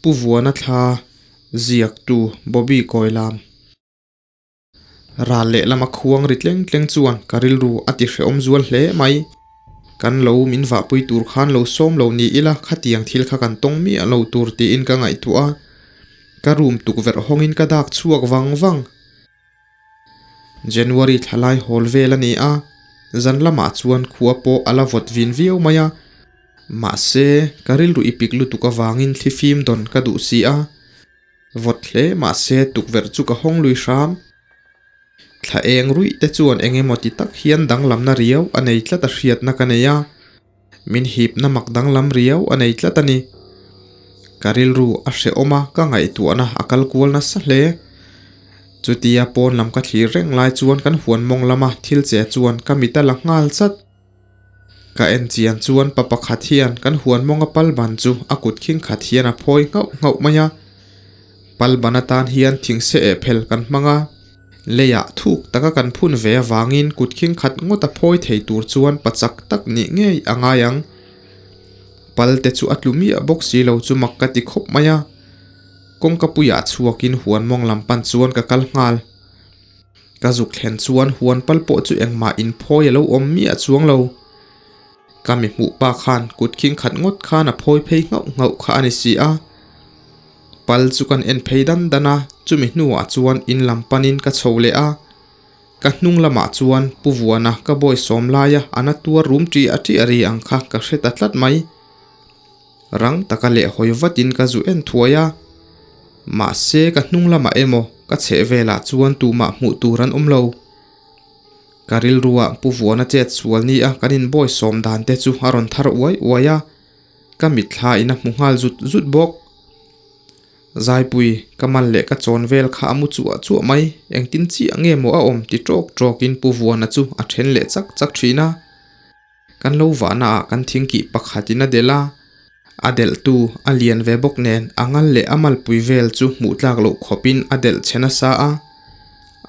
Pu Vuana thla ziaktu Bobby Kawilam. Ral lehlama khuang ri tleng tleng chuan ka rilru a ti hrehawm zual hle mai. Kan lo min vahpui tur khan lo sawm lo ni ila khatiang thil kha kan tawng miah lo tur tiin ka ngaihtuah a, ka room tukverh hawngin ka dak chhuak vang vang. January thlalai hawl vel a ni a, zan lamah chuan khua pawh a la vawt vin viau mai a. Mahse, ka rilru i pik lutuk avangin thlifim dawn ka duh si a. Vawt hle mahse tukverh chu ka hawng lui hram. Thla eng ruih te chuan eng emaw ti tak hian danglamna riau a nei tlat a hriatna ka nei a. Min hipna mak danglam riau a nei tlat a ni. Ka rilru a hrehawm a, ka ngaihtuahna a kal kual nasa hle. Chutia pawn lam ka thlir reng lai chuan kan huan mawng lama thil che chuan ka mit a la nghal chat. Ka en chian chuan pa pakhat hian kan huan mawnga pal ban chu a kut khing khat hian a phawi nghauh nghauh mai a. Pal ban atan hian thingse eh phel kan hmang a. Leiah thuk taka kan phun ve avangin kut khing khat ngawt a phawi thei tur chuan pa chak tak nih ngei a ngai ang. Pal te chu a tlu miah bawk si lo chu mak ka ti khawp mai a. Kawngka puiah chhuakin huan mawng lam pan chuan ka kal nghal. Ka zuk thlen chuan huan pal pawh chu engmah inphawi a lo awm miah chuang lo. Ka mi hmuh pa khan kut khing khat ngawt khan a phawi phei nghauh nghauh kha a ni si a. Pal chu kan en phei dan dan a, chumi hnuah chuan in lam panin ka chho leh a. Ka hnung lamah chuan Pu Vuana ka bawi sawm laia a na tuar rum ṭi a ṭi a ri ang kha ka hre ta tlat mai. Rang taka leh hawi vatin ka zu en thuai a, mahse ka hnung lamah emaw ka chheh velah chuan tumah hmuh tur an awm lo. Ka rilruah Pu Vuana chet sual ni a kan inbawi sawm dan te chu a rawn thar uai uai a, ka mitthla in a hmu nghal zut zut bawk. Zaipui, ka mal leh ka chawn vel kha a mu chuah chuah mai, engtin chiah nge maw a awm ti tawk tawkin Pu Vuana chu a then leh chak chak thin a. Kan lo vahna ah kan thingkih pakhatin a delh a, a delhtu a lian ve bawk nen a ngal leh a malpui vel chu hmuh tlak loh khawpin a delh chhe nasa a.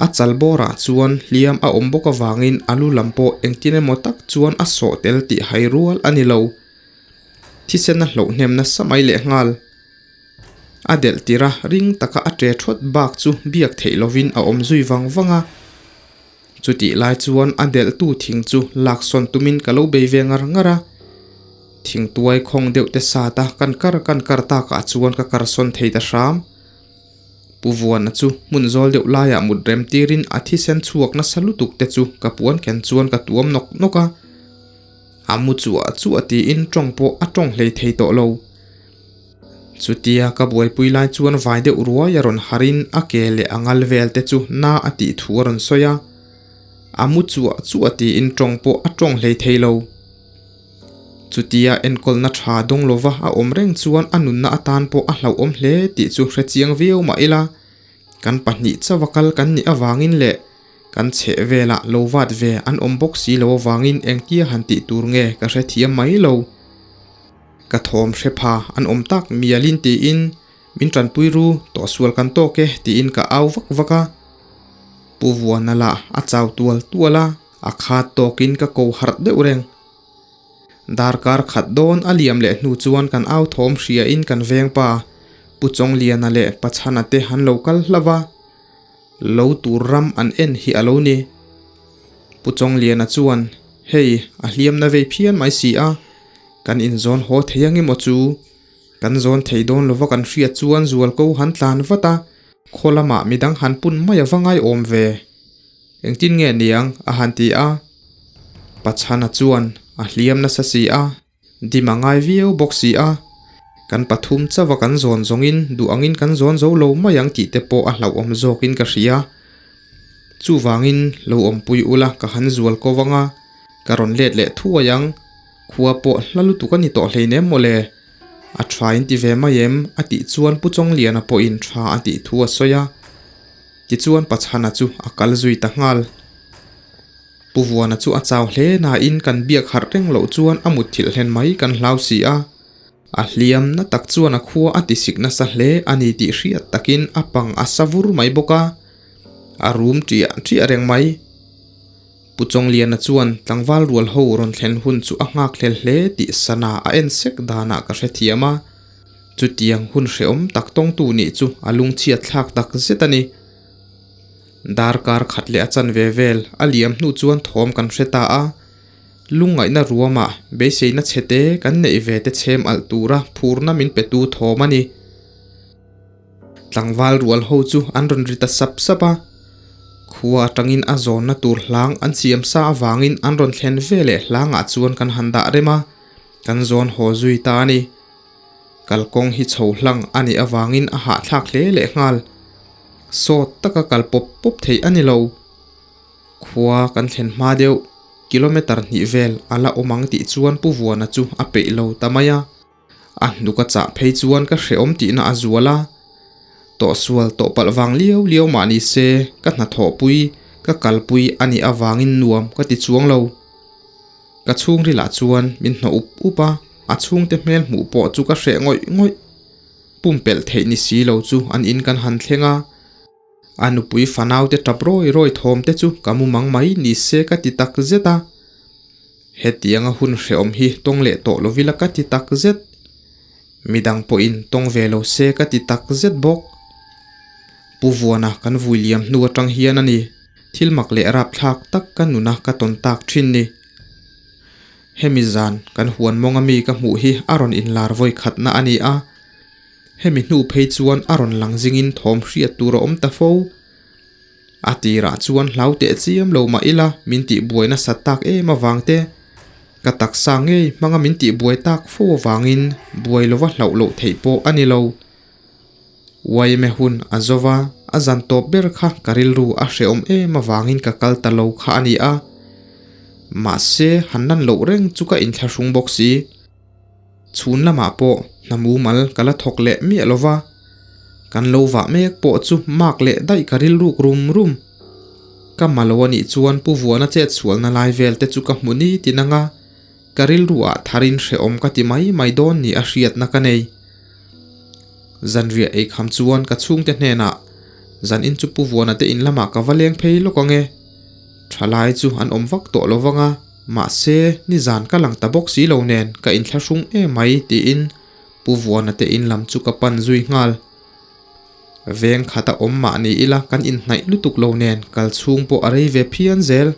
A chal bawrah chuan hliam a awm bawk avangin a lu lam pawh engtin emaw tak chuan a sawh tel tih hai rual a ni lo. Thisen a hloh hnem nasa mai lehnghal. A delh tirh a ring taka a ṭe ṭhawt bak chu biak theih lovin a awm zui vang vang a. Chutih lai chuan a delhtu thing chu laksawn tumin ka lo bei ve ngar ngar a. Thing tuai khawng deuh te sat a kan kar kan kar takah chuan ka karsawn thei ta hram. Pu Vuana chu hmun zawl deuh laiah mut rem tirin a thisen chhuak nasa lutuk te chu ka puan ken chuan ka tuam nawk nawk a. A mu chuah chuah tiin tawng pawh a tawng hlei thei tawh lo. Chutia ka buaipui lai chuan vai deuh ruai a rawn harin a ke leh a ngal vel te chu na a tih thu a rawn sawi a. A mu chuah chuah tiin tawng pawh a tawng hlei thei lo. Chutia enkawlna tha dawng lova a awm reng chuan a nunna atan pawh a hlauhawm hle tih chu hrechiang viau mah ila, kan pahnih chauha kal kan nih avangin leh kan chheh velah lo vat ve an awm bawk si lo avangin engtia han tih tur nge ka hrethiam mai lo. Ka thawm hre pha an awm tak mialin tiin min tanpui ru tawh sual kan tawk e tiin ka au vak vak a. Pu Vuana lah a chau tual tual a, a khat tawkin ka ko harh deuh reng. Darkar khat dawn a liam leh hnu chuan kan au thawm hriain kan veng pa Pu Chawngliana leh Pachhana te an lo kal hlauh a, lo tur ram an en hi a lo ni. Pu Chawngliana chuan, Hei, a hliamna vei phian mai si a, Kan inzawn haw thei ang emaw chu? Kan zawn thei dawn lova kan hriat chuan zualko han tlan vat a, khaw lamah midang han pun mai a va ngaiawm ve. Engtin nge niang? a han ti a. Pachhana chuan a hliam nasa si a, dim a ngai viau bawk si a. Kan pathum chauha kan zawn zawngin duh angin kan zawn zo lo mai ang tih te pawh a hlauhawm zawkin ka hria. Chuvangin lo awmpui ula ka han zual ko vang a, ka rawn let leh thuai ang. Khua pawh hla lutuk a ni tawh hleinem mawle. A tha in ti ve mai em? a tih chuan Pu Chawngliana pawhin tha a tih thu a sawi a. Tichuan Pachhana chu a kal zui ta nghal. Pu Vuana chu a chau hle nain kan biak harh reng loh chuan a mutthilh hlen mai kan hlau si a. A hliam na tak chuan a khua a tisik nasa hle a ni tih hriat takin a pang a sa vur mai bawk a. A rum ṭiah ṭiah reng mai. Pu Chawngliana chuan tlangval rual ho rawn thlen hun chu a nghak hlel hle tih sana a en sek danah ka hrethiam a. Chutiang hun hrehawm tak tawngtu nih chu a lungchhiat thlak tak zet a ni. Darkar khat leh a chanve vel a liam hnu chuan thawm kan hre ta a. Lungngaihna ruamah beiseina chhete kan neih ve te chhem alh tura phurna min petu thawm a ni. Tlangval rual ho chu an rawn ri ta sap sap a. Khua atangin a zawnna tur hlang an siam sa avangin an rawn thlen ve leh hlangah chuan kan han dah rem a, kan zawn haw zui ta a ni. Kalkawng hi chho hlang a nih avangin a hahthlak hle leh nghal. Sawt taka kal pawp pawp theih a ni lo. Khua kan thlen hma deuh, kilometre hnih vel a la awm ang tih chuan Pu Vuana chu a peih lo ta mai a. A hnuk a chah phei chuan ka hrehawm tihna a zual a. Tawhsual tawh palh vang liau liau mah ni se ka hnathawhpui, ka kalpui a nih avangin nuam ka ti chuang lo. Ka chhungrilah chuan min hnawh up up a, a chhungte hmel hmuh pawh chu ka hreh ngawih ngawih. Pumpelh theih ni si lo chu an in kan han thleng a. A nupui fanaute tap rawi rawi thawm te chu ka mu mang mai ni se ka ti tak zet a. Hetianga hun hrehawm hi tawng leh tawh lovila ka ti tak zet. Midang pawhin tawng ve lo se ka ti tak zet bawk. Pu Vuana kan vui liam hnu atang hian a ni, thil mak leh rapthlak tak ka nuna ka tawn tak thin ni. Hemi zan kan huan mawng ami ka hmuh hi a rawn inlar vawi khatna a ni a. Hemi hnu phei chuan a rawn lang zingin thawm hriat tur a awm ta fo. A tirah chuan hlau teh chiam lo mah ila min tihbuai nasat tak em avang te, ka taksa ngei hmanga min tihbuai tak fo avangin buai lova hlauh loh theih pawh a ni lo. Uaime hun a zo va, a zan tawp ber kha ka rilru a hrehawm em avangin ka kal ta lo kha a ni a. Mahse, han lan loh reng chu ka inthlahrung bawk si. Chhun lamah pawh hna mumal ka la thawk leh miah lo va, kan lo vah mek pawh chu mak leh daih ka rilruk rum rum. Ka ma lo a nih chuan Pu Vuana chet sualna lai vel te chu ka hmu ni tin anga ka rilruah tharin hrehawm ka ti mai mai dawn ni a hriatna ka nei. Zanriah ei kham chuan ka chhungte hnenah zanin chu Pu Vuana te in lamah ka va leng phei lawk ang e. Thalai chu an awm vak tawh lo vang a. Mahse, nizan ka lang ta bawk si lo nen ka inthlahrung em mai tiin Pu Vuana te in lam chu ka pan zui nghal. Veng khata awm mah ni ila kan inhnaih lutuk lo nen kal chhung pawh a rei ve phian zel.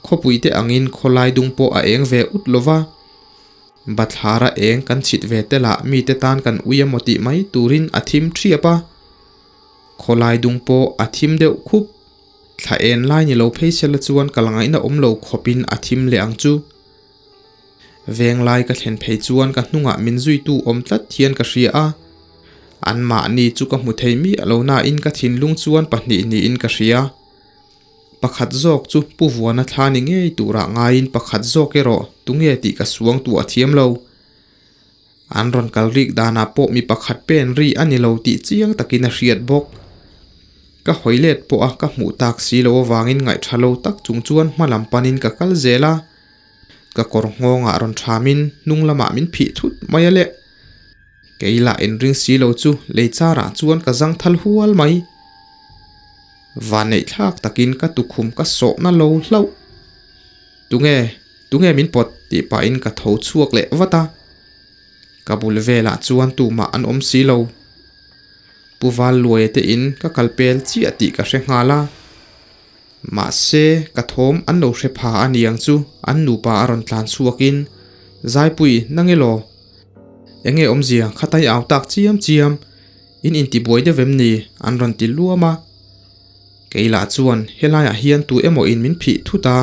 Khawpui te angin khawlai dung pawh a eng ve ut lo va. Bathlara eng kan chhit ve te lah mite tan kan ui emaw tih mai turin a thim thiap a. Khawlai dung pawh a thim deuh khup. Thla en lai ni lo phei sela chuan kal ngaihna awm lo khawpin a thim leh ang chu. Veng lai ka thlen phei chuan ka hnungah min zuitu awm tlat hian ka hria a. Anmahni chu ka hmu thei miah lo nain ka thinlung chuan pahnih niin ka hria. Pakhat zawk chu Pu Vuana thla ni ngei turah ngaiin pakhat zawk erawh tunge tih ka suang tuah thiam lo. An rawn kal rik danah pawh mi pakhat pen ri a ni lo tih chiang takin a hriat bawk. Ka hawi let pawh a ka hmuh tak si lo avangin ngaihtha lo tak chung chuan hma lam panin ka kal zel a. Ka kawr nghawngah rawn thamin hnung lamah min phih thut mai a le. Kei lah inring si lo chu lei charah chuan ka zang thal hual mai. Vanneih thlak takin ka tukhum ka sawhna lo hlauh. Tunge? Tunge min pawt? tih pahin ka tho chhuak leh vat a. Ka bul velah chuan tumah an awm si lo. Pu Val Luaia te in ka kal pel chiah tih ka hre nghal a. Mahse, ka thawm an lo hre pha a niang chu an nupa a rawn tlan chhuakin, Zaipui, nang elaw? Enge awmzia khatai au tak chiam chiam, in intibuai deuh em ni? an rawn ti luam a. Kei lah chuan helaiah hian tu emaw in min phih thut a,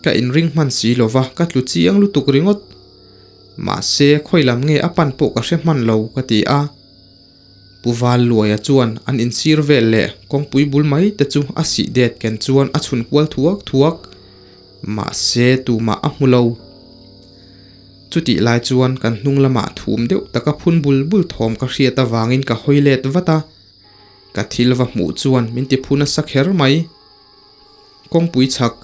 ka inring hman si lo va, ka tlu chiang lutuk ringawt. Mahse, khawi lam nge a pan pawh ka hre hman lo, ka ti a. Pu Val Luaia chuan an insir vel leh kawngpui bul mai te chu a sih det ken chuan a chhun kual thuak thuak. Mahse, tumah a hmu lo. Chutih lai chuan kan hnung lamah thum deuh taka phun bul bul thawm ka hriat avangin ka hawi let vat a. Ka thil va hmuh chuan min ti phu nasa kher mai. Kawngpui chhak,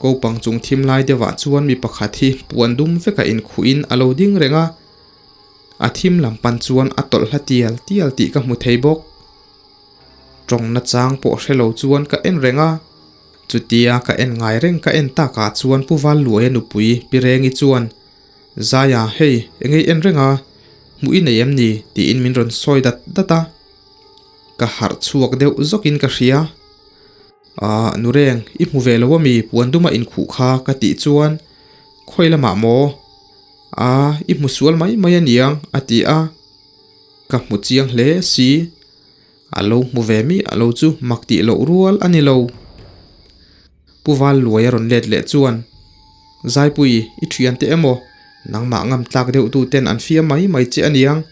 kopang chung thim lai deuhah chuan mi pakhat hi puan dum veka inkhuhin a lo ding reng a. A thim lam pan chuan a tawlh hla tial tial tih ka hmu thei bawk. Tawng nachang pawh hre lo chuan ka en reng a. Chutia ka en ngai reng ka en takah chuan Pu Valluaia nupui Pi Rengi chuan, Zaia, hei, engei en reng a? Hmuh i nei em ni? tiin min rawn sawi dat dat a. Ka harh chhuak deuh zawkin ka hria. Aah, nu reng, i hmu ve lo ami puan duma inkhuh kha ka tih chuan, Khawi lamah maw? Aah, i hmu sual mai mai aniang a ti a. Ka hmu chiang hle si. A lo hmu ve miah lo chu mak tih loh rual a ni lo. Pu Val Luai a rawn let leh chuan, Zaipui, i thian te emaw, nangmah ngam tlak deuh tu ten an fiam mai mai che aniang.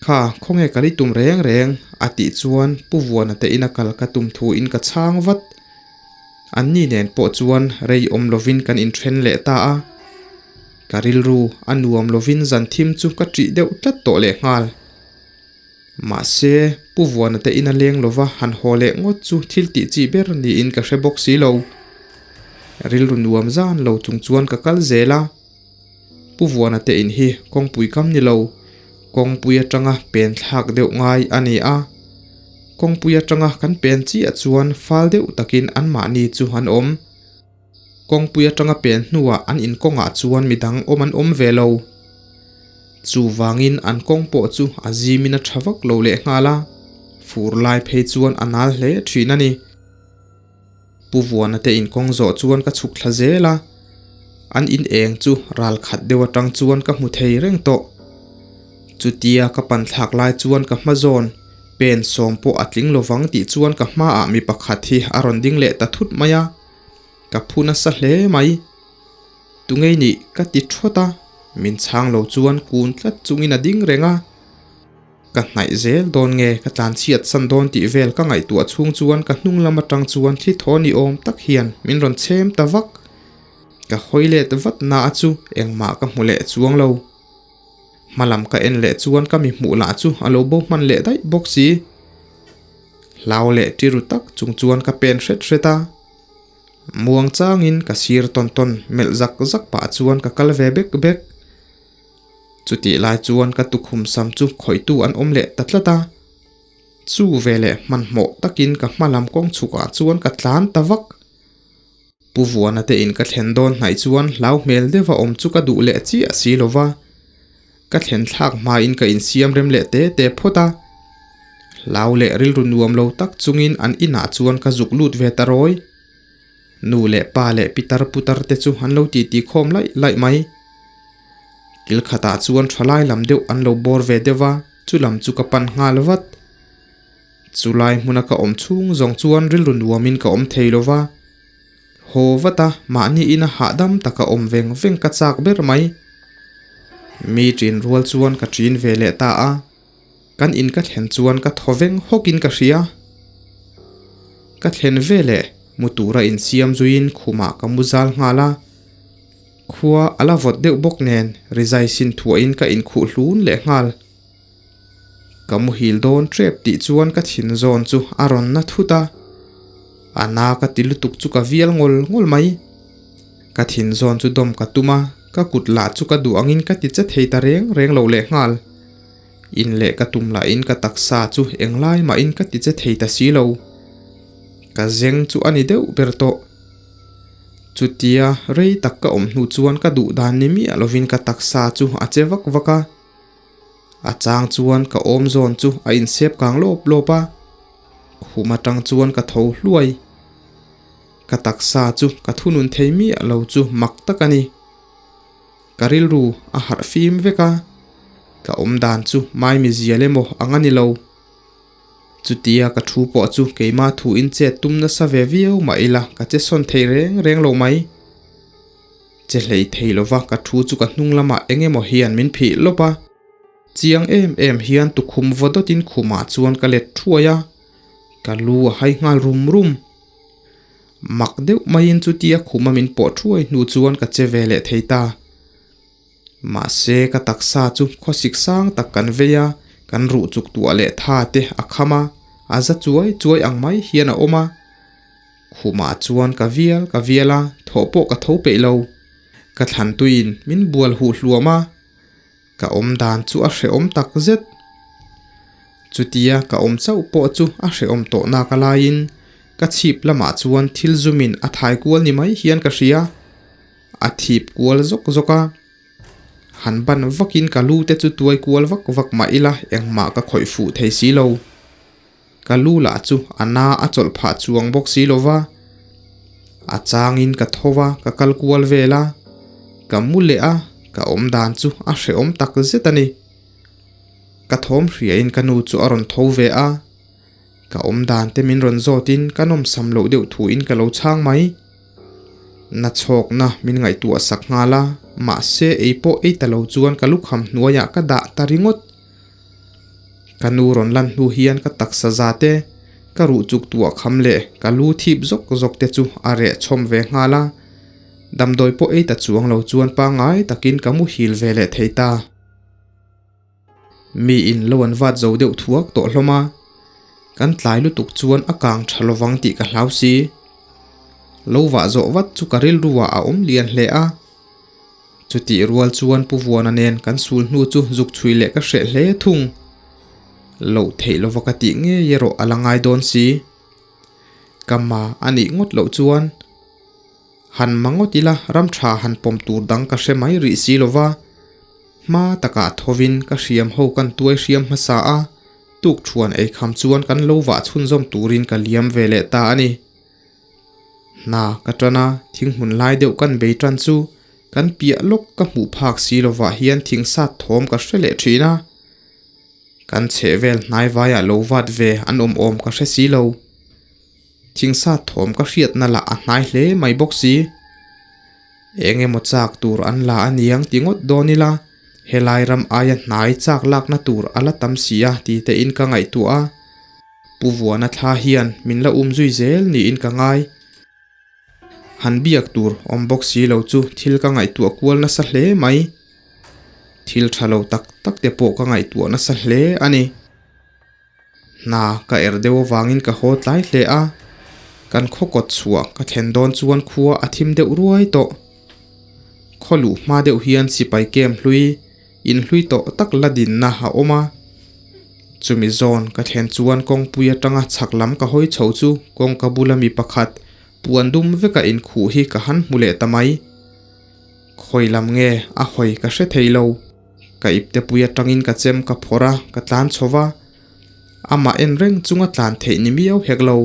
Kha, khawnge ka li tum reng reng, a tih chuan Pu Vuana te ina kal ka tum thu in ka chhang vat. An ni nen pawh chuan rei awm lovin kan inthen leh ta a. Ka rilru a nuam lovin zan thim chu ka ṭih deuh tlat tawh lehnghal. Mahse, Pu Vuana te ina leng lova han haw leh ngawt chu thil tih chi ber niin ka hre bawk si lo. Rilru nuam zan lo chung chuan ka kal zel a. Pu Vuana te in hi kawngpui kam ni lo, kawngpui atanga pen thlak deuh ngai a ni a. Kawngpui atanga kan pen chiah chuan fal deuh takin anmahni chu an awm. Kawngpui atanga pen hnuah an inkawngah chuan midang awm an awm ve lo. Chuvangin an kawng pawh chu a zimin a tha vak lo lehnghal a, fur lai phei chuan a nal hle thin a ni. Pu Vuana te inkawng zawh chuan ka chhuk thla zel a, an in eng chu ral khat deuh atang chuan ka hmu thei reng tawh. Chutia ka pan thlak lai chuan ka hma zawn pen sawm pawh a tling lovang tih chuan ka hmaah mi pakhat hi a rawn ding leh ta thut mai a, ka phu nasa hle mai. Tungei nih ka ti thawt a, min chhang lo chuan kun tlat chungin a ding reng a. Ka hnaih zel dawn nge ka tlan chhiat san dawn tih vel ka ngaihtuah chhung chuan ka hnung lam atang chuan thli thaw ni awm tak hian min rawn chhem ta vak. Ka hawi let vat na a chu engmah ka hmu leh chuang lo. Hma lam ka en leh chuan ka mi hmuh lah chu a lo bo hman leh daih bawk si. Hlau leh tiru tak chung chuan ka pen hret hret a. Muang changin ka sir tawn tawn melh zak zak pah chuan ka kal ve bek bek. Chutih lai chuan ka tukhum sam chu khawihtu an awm leh ta tlat a. Chu veleh hmanhmawh takin ka hma lam kawng chhukah chuan ka tlan ta vak. Pu Vuana te in ka thlen dawn hnaih chuan hlau hmel deuha awm chu ka duh leh chiah si lo va. Ka thlen thlak hmain ka insiam rem leh te te phawt a. Hlau leh rilru nuam lo tak chungin an inah chuan ka zuk lut ve ta rawi. Nu leh pa leh pitar putar te chu an lo titi khawm laih laih mai. Kil khatah chuan thalai lam deuh an lo bawr ve deuh va, chu lam chu ka pan nghal vat. Chulai hmuna ka awm chhung zawng chuan rilru nuamin ka awm thei lo va. Haw vat a, mahni ina hahdam taka awm veng veng ka chak ber mai. Mi ṭin rual chuan ka ṭin ve leh ta a. Kan in ka thlen chuan ka thaw veng hawkin ka hria. Ka thlen ve leh mu tura insiam zuiin khumah ka mu zal nghal a. Khua a la vawt deuh bawk nen rizai sin thuahin ka inkhuh hlun leh nghal. Ka muhil dawn tep tih chuan ka thin zawn chu a rawn na thut a. A na ka ti lutuk chu ka vial ngawl ngawl mai. Ka thin zawn chu dawm ka tum a, ka kut lah chu ka duh angin ka ti che thei ta reng reng lo leh nghal. In leh ka tum lahin ka taksa chu englai mahin ka ti che thei ta si lo. Ka zeng chu a ni deuh ber tawh. Chutia rei tak ka awm hnu chuan ka duh dan ni miah lovin ka taksa chu a che vak vak a. A chang chuan ka awm zawn chu a insep kang lawp lawp a, khum atang chuan ka tho hluai. Ka taksa chu ka thunun thei miah lo chu mak tak a ni. Ka rilru a harh fim vek a, ka awm dan chu maimi zial emaw ang a ni lo. Chutia ka thu pawh chu keimah thu in chet tum nasa ve viau mah ila ka che sawn thei reng reng lo mai. Che hlei thei lova ka thu chu ka hnung lamah eng emaw hian min phih lawp a. Chiang em em hian tukhum vaw dawtin khumah chuan ka let thuai a, ka lu a hai nghal rum rum. Mak deuh maiin chutia khuma min pawh thuai hnu chuan ka che ve leh thei ta. Mahse ka taksa chu khawsik sang tak kan vei a, kan ruh chuk tuah leh tha te a kham a, a za chuai chuai ang mai hian a awm a. Khumah chuan ka vial ka vial a, thawh pawh ka tho peih lo. Ka thlan tuiin min bual huh hluam a, ka awm dan chu a hrehawm tak zet. Chutia ka awm chauh pawh chu a hrehawm tawh nak a laiin ka chhip lamah chuan thil zumin a thai kual ni mai hian ka hria. A thip kual zawk zawk a. Han ban vakin ka lu te chu tuai kual vak vak mah ila engmah ka khawih fuh thei si lo. Ka lu lah chu a na a chawlh phah chuang bawk si lo va. A changin ka tho va, ka kal kual vel a, ka mu leh a, ka awm dan chu a hrehawm tak zet a ni. Ka thawm hriain ka nu chu a rawn tho ve a, ka awm dan te min rawn zawtin ka nawmsam loh deuh thuin ka lo chhang mai. Na chhawkna min ngaihtuah sak nghal a, mahse ei pawh ei ta lo chuan ka lukham hnuaiah ka dah ta ringawt. Ka nu rawn lan hnu hian ka taksa za te, ka ruh chuk tuah kham leh ka lu thip zawk zawk te chu a reh chhawm ve nghal a, damdawi pawh ei ta chuang lo chuan pangngai takin ka muhil ve leh thei ta. Mi in lo an vat zo deuh thuak tawh hlawm a, kan tlai lutuk chuan a kang tha lovang tih ka hlau si. Lo vah zawh vat chu ka rilru ah a awm lian hle a. Chutih rual chuan Pu Vuana nen kan sul hnu chu zuk chhui leh ka hreh hle thung. Loh theih lova ka tih ngei erawh a la ngai dawn si. Ka ma a nih ngawt loh chuan han ma ngawt ila ram tha han pawm tur dang ka hre mai rih si lova. Hma takah thovin ka hriam ho kan tuai hriam hmasa a, tukthuan eikham chuan kan lo vah chhunzawm turin ka liam ve leh ta a ni. Hna ka tan a, thing hmun lai deuh kan bei tan chu kan piah lawk ka hmuh phak si lovah hian thing sat thawm ka hre leh thin a. Kan chheh vel hnai vaiah lo vat ve an awm awm ka hre si lo. Thing sat thawm ka hriatna lah a hnai hle mai bawk si. Eng emaw chak tur an la a niang ti ngawt dawn ila, helai ram aia hnai chak lakna tur a la tam si a ti tein ka ngaihtuah a. Pu Vuana thla hian min la um zui zel niin ka ngai. Han biak tur awm bawk si lo chu thil ka ngaihtuah kual nasa hle mai. Thil tha lo tak tak te pawh ka ngaihtuah nasa hle a ni. Hna ka er deuh avangin ka haw tlai hle a, kan khaw kawt chhuah ka thlen dawn chuan khua a thim deuh ruai tawh. Khaw luh hma deuh hian sipai kem hlui Inhlui tawh tak la dinna a awm a, chumi zawn ka thlen chuan kawngpui atanga chhak lam ka hawi chho chu kawngka bula mi pakhat puan dum veka inkhuh hi ka han hmu leh ta mai. Khawi lam nge a hawi ka hre thei lo, ka iptepui atangin ka chem ka phawrh a, ka tlan chho va, amah en reng chunga tlan theih ni miau hek lo.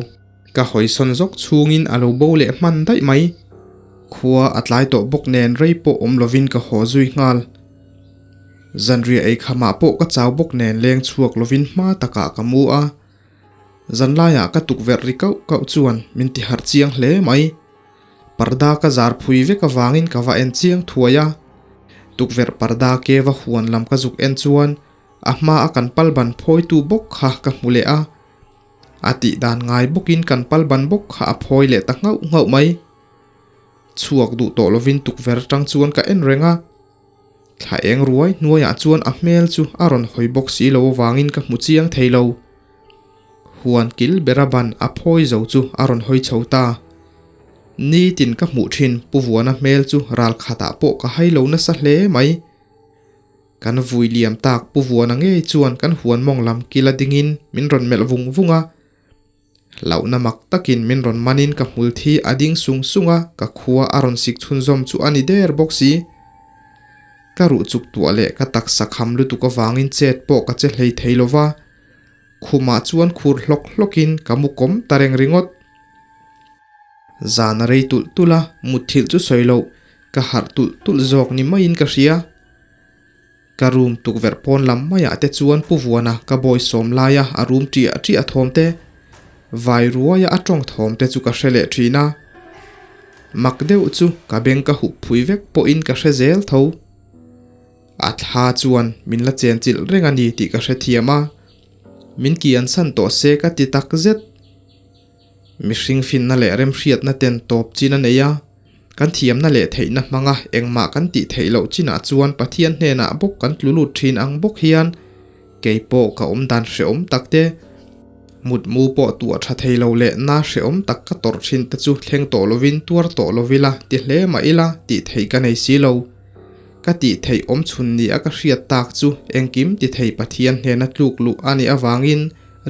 Ka hawisawn zawk chhungin a lo bo leh hman daih mai. Khua a tlai tawh bawk nen rei pawh awm lovin ka haw zui nghal. Zanriah ei khamah pawh ka chau bawk nen leng chhuak lovin hma takah ka mu a. Zanlaiah ka tukverh ri kauh kauh chuan min ti harh chiang hle mai. Parda ka zar phui vek avangin ka va en chiang thuai a. Tukverh parda ke va huan lam ka zuk en chuan a hma a kan pal ban phawitu bawk kha ka hmu leh a. A tih dan ngai bawkin kan pal ban bawk kha a phawi leh ta nghauh nghauh mai. Chhuak duh tawh lovin tukverh atang chuan ka en reng a. Thla eng ruai hnuaiah chuan a hmel chu a rawn hawi bawk si lo avangin ka hmu chiang thei lo. Huan kil bera ban a phawi zo chu a rawn hawi chho ta. Nitin ka hmuh thin Pu Vuana hmel chu ral khatah pawh ka hai lo nasa hle mai. Kan vui liam tak Pu Vuana ngei chuan kan huan mawng lam kila dingin min rawn melh vung vung a. Hlauhna mak takin min rawn manin ka hmul thi a ding sung sung a, ka khua a rawn sik chhunzawm chu a ni der bawk si. Ka ruh chuk tuah leh ka taksa kham lutuk avangin chet pawh ka che hlei thei lo va, khumah chuan khur hlawk hlawkin ka mu kawm ta reng ringawt. Zan a rei tulh tulh a, mutthilh chu sawi loh, ka harh tulh tulh zawk ni maiin ka hria. Ka room tukverh pawn lam maiah te chuan Pu Vuana ka bawi sawm laia a room ṭiah ṭiah thawm te, vai ruaia a ṭawng thawm te chu ka hre leh ṭhin a. Mak deuh chu ka beng ka hup phui vek pawhin ka hre zel tho. A thla chuan min la chen chilh reng a ni tih ka hre thiam a, min kian san tawh se ka ti tak zet. Mihring finna leh remhriatna ten tawp chin a nei a, kan thiamna leh theihna hmanga engmah kan tih theih loh chinah chuan Pathian hnenah bawk kan tlu lut thin ang bawk hian kei pawh ka awm dan hrehawm tak te, mutmu pawh tuah tha thei lo leh na hrehawm tak ka tawrh thin te chu thleng tawh lovin tuar tawh lovila ti hle mah ila tih theih ka nei si lo. Ka tih theih awm chhun ni a ka hriat tak chu engkim ti thei Pathian hnena tluk luh a nih avangin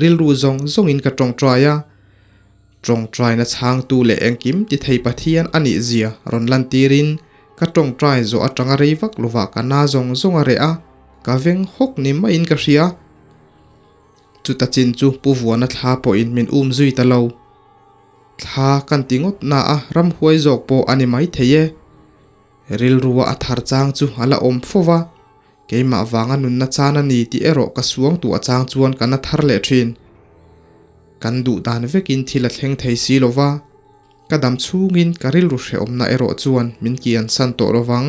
Rilru zawng zawngin ka tawngtai a, tawngtaina chhangtu leh engkim ti thei Pathian a nih zia rawn lantirin Ka tawngtai zawh atanga rei vak lovah ka na zawng zawng a reh a, ka veng hawk ni maiin ka hria. Chuta chin chu Pu Vuana thla pawhin min um zui ta lo. Thla kan ti ngawt na a, ramhuai zawk pawh a ni maithei e. Rilrua a thar chang chu a la awm fo va, keimah vanga nunna chan a ni tih erawh ka suang tuah chang chuan ka na thar leh thin. Kan duh dan vekin thil a thleng thei si lo va, ka dam chhungin ka rilru hrehawmna erawh chuan min kian san tawh lo vang.